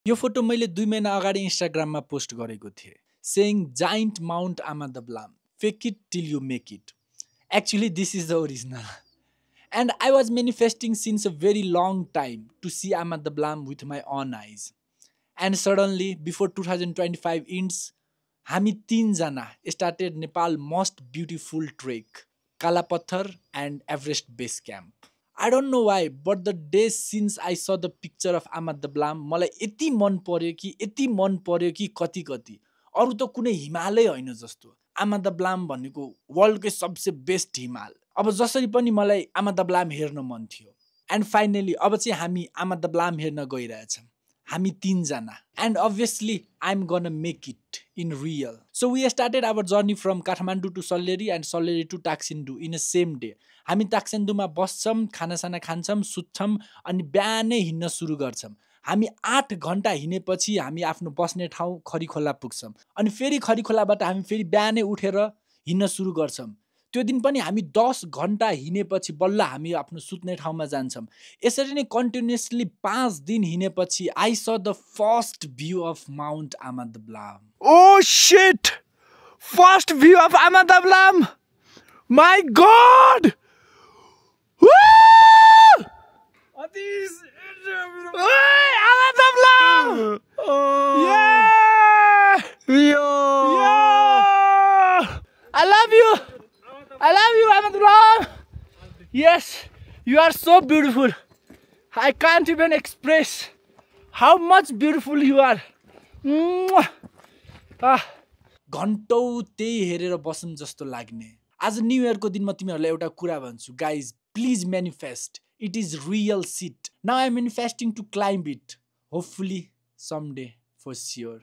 यो फोटो मैले 2 महिना अगाडि इन्स्टाग्राममा पोस्ट गरेको थिएँ saying giant mount Amadablam, fake it till you make it. Actually, this is the original. And I was manifesting since a very long time to see Amadablam with my own eyes. And suddenly, before 2025 ends, हामी 3 जना started Nepal most beautiful trek, Kalapathar and Everest Base Camp. I don't know why, but the days since I saw the picture of Amadablam, मलाई यति मन पर्यो कि कति कति अरु त कुनै हिमालय हैन जस्तो Amadablam भनेको वर्ल्डकै सबसे बेस्ट हिमाल अब जसरी पनि मलाई Amadablam हेर्न मन थियो एन्ड फाइनली अब चाहिँ हामी Amadablam हेर्न गइरहेछौं हामी 3 जना and obviously I'm gonna make it in real. So we started our journey from Kathmandu to Salleri and Salleri to Taksindu in a same day. हामी ताक्सेन्दुमा बस्छौं खानासाना खान्छौं सुत्छौं अनि बिहानै हिँड्न सुरु गर्छौं हामी 8 घण्टा हिँडेपछि हामी आफ्नो बस्ने ठाउँ खरीखोला पुग्छौं अनि फेरि खरीखोलाबाट हामी फेरि बिहानै उठेर हिँड्न सुरु गर्छौं त्यो दिन पनि हामी 10 घण्टा हिँडेपछि बल्ल हामी आफ्नो सुत्ने ठाउँमा जान्छौं यसरी नै कन्टिन्युअसली 5 दिन हिँडेपछि I saw the first view of Mount Amadablam. Oh shit! First view of Amadablam! My god! Woo! Amadablam! Yeah! Yeah! I love you! I love you, Amadablam! Yes, you are so beautiful. I can't even express how much beautiful you are. घण्टौं त्यही हेरेर बसौं जस्तो लाग्ने आज new year को दिन म तिमीहरुलाई एउटा कुरा भन्छु guys please manifest it is real shit now I am manifesting to climb it hopefully someday for sure